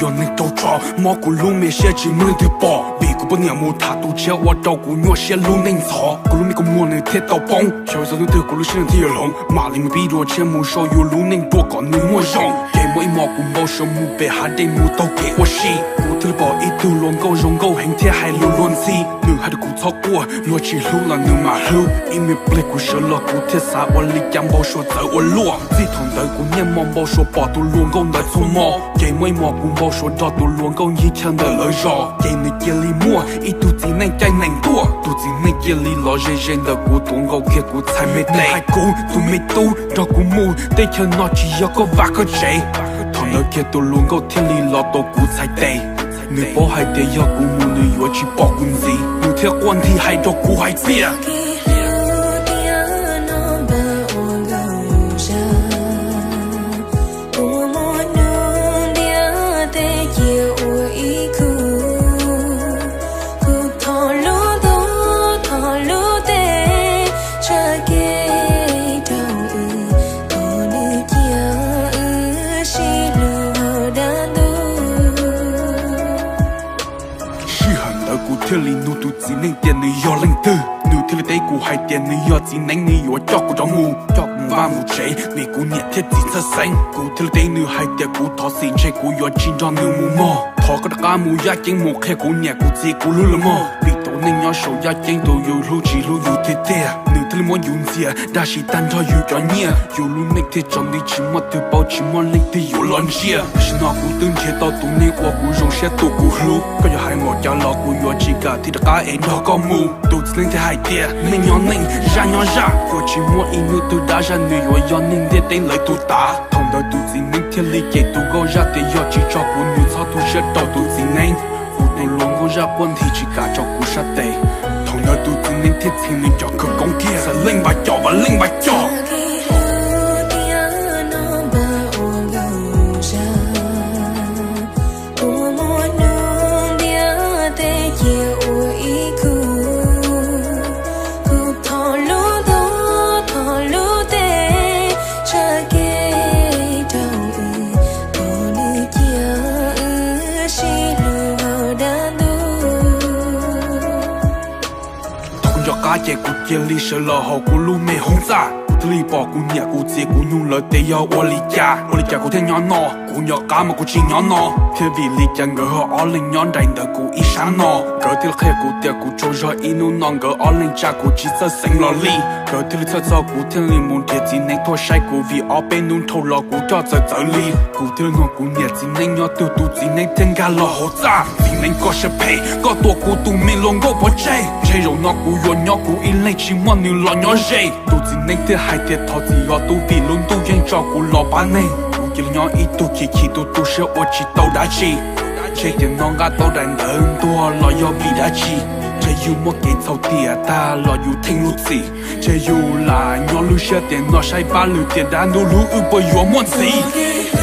Yog neeg raug tso mob kuv lub me siab tsis muaj leej twg pom, vim kuv poj niam mus tham tus tshiab ua rau kuv nyuaj siab lub neej ntxhov. Kuv lub me kua muag nws thiaj tau poob, xyov txog hnub twg kuv lub siab nws thiaj yuav hloov. Mam li mus pib dua tshiab mus sau yus lub neej dua kom nws muaj zoo. Ces muaj ib hmos kuv npau suav mus pem hav dej mus taug kev ua si, kuv thiaj li pom ib tug hluas nkauj zoo nkauj heev thiab hais lus luag ntxhi. Nws hais rau kuv txhob quaj, luag tsis hlub los nws mam hlub. Ib me pliag kuv sawv los kuv thiaj xav ua li cas npau suav txawv ua luaj. Txij thaum ntawd kuv niaj hmo npau suav pom tus hluas nkauj ntawd txhua hmo. Ces muaj ib hmos kuv npau suav nrog tus hluas nkauj ncig chaw ntawm lawv zos, ces nws cia li muaj ib tug txiv neej caij nees tuaj. Tus txiv neej cia li los ze ze ntawm kuv tuav nkaus kiag kuv txhais me tes, hais kuv tus me tub nrog kuv mus, teb chaws no tsis yog koj vaj koj tsev. Thaum ntawd kiag tus hluas nkauj thiaj li los tuav kuv txhais tes. Nws paub hais tias yog kuv mus nws yuav tsis pom kuv ntxiv, nws thiaj quaj nthi hais rau kuv hais tias, Sij hawm ntawd kuv thiaj li nug tus txiv neej tias nws yog leej twg, nws thiaj li teb kuv hais tias nws yog txiv neeb, nws yuav coj kuv rov mus, coj kuv mus vaj mus tsev vim kuv niam thiab txiv txhawj xeeb. Kuv thiaj li teb nws hais tias kuv thov txim, ntshe kuv yuav tsis nrog nws mus mog. Thov koj rov qab mus yaj ceeb mus qhia kuv niam kuv txiv kuv hlub lawv mog, vim tus neeg nyob saum yaj ceeb tus yus hlub tsis hlub yus tiag tiag. Nws thiaj li muab yus ntxias dab tsi tag nrho yus cov nyiaj, yus lub neej thiaj tsaus nti tsis muaj twg paub tsis muaj leej twg yuav los ntsia. Tam sim no kuv twb nrhiav tau tus neeg uas kuv zoo siab tus kuv hlub, koj yuav hais npaum cas los kuv yuav tsis kam thiaj rov qab es nrog koj mus. Tus txiv neeb thiaj hais tias neej nyob neej, zaj nyob zaj, yuav tsis muaj ib hnub twg dab zaj nws yuav yog neeg ntiaj teb lawv tus tav. Thaum ntawd tus txiv neeb thiaj li cem tus nkauj zaj tias yog tsis tso kuv nws txhob tu siab rau tus txiv neeb. Kuv tus hluas nkauj zaj quaj nthi tsis kam tso kuv sab tes. Thaum ntawd tus txiv neeb thiaj txhij nws cov khawv koob kiag, xav leej npam coj vam leej npam coj. Thaum kuv nco qab ces kuv cia li sawv los hauv kuv lub me hoob txaj. Kuv thiaj li pom kuv niam kuv txiv kuv nyuj lawv tias yog ua li cas, ua li cas kuv thiaj nyob no. Kuv nco qab mas kuv tsis nyob no thiab, vim li cas nkawd ho ob leeg nyob nraim ntawm kuv ib sab no. Nkawd thiaj li qhia kuv tias kuv tsaug zog ib hnub no nkawd ob leeg tsa kuv tsis txawj xeev los li. Nkawd thiaj li txhawj txog kuv thiaj li mus nrhiav txiv neeb tuaj saib kuv, vim ob peb hnub dhau los kuv coj txawv txawv li. Kuv thiaj li nug kuv niam txiv neeb nyob twg, tus txiv neeb thiaj nkag los hauv txaj. Txiv neeb koj siab phem, koj tua kuv tus me hluas nkauj pov tseg, ntshe zaum no kuv yuav nyob kuv ib leeg tsis muaj nws los nyob ze. Tus txiv neeb thiaj hais tias thov txim os tub, vim lub ntuj yeej tso kuv los pab neeg. Kuv cia li nyob ib tug chim chim tu tu siab ua tsis tau dab tsi. Ntshe tiam no nqa tau daim ntawv ntuag los yog vim dab tsi? Ntshe yus muaj kev txhaum tiam tag los yus theej lub txim. Ntshe yus lam nyob lub siab tiam no saib pab lwm tiam dab ntub hlub wb puas yuav muaj ntxiv.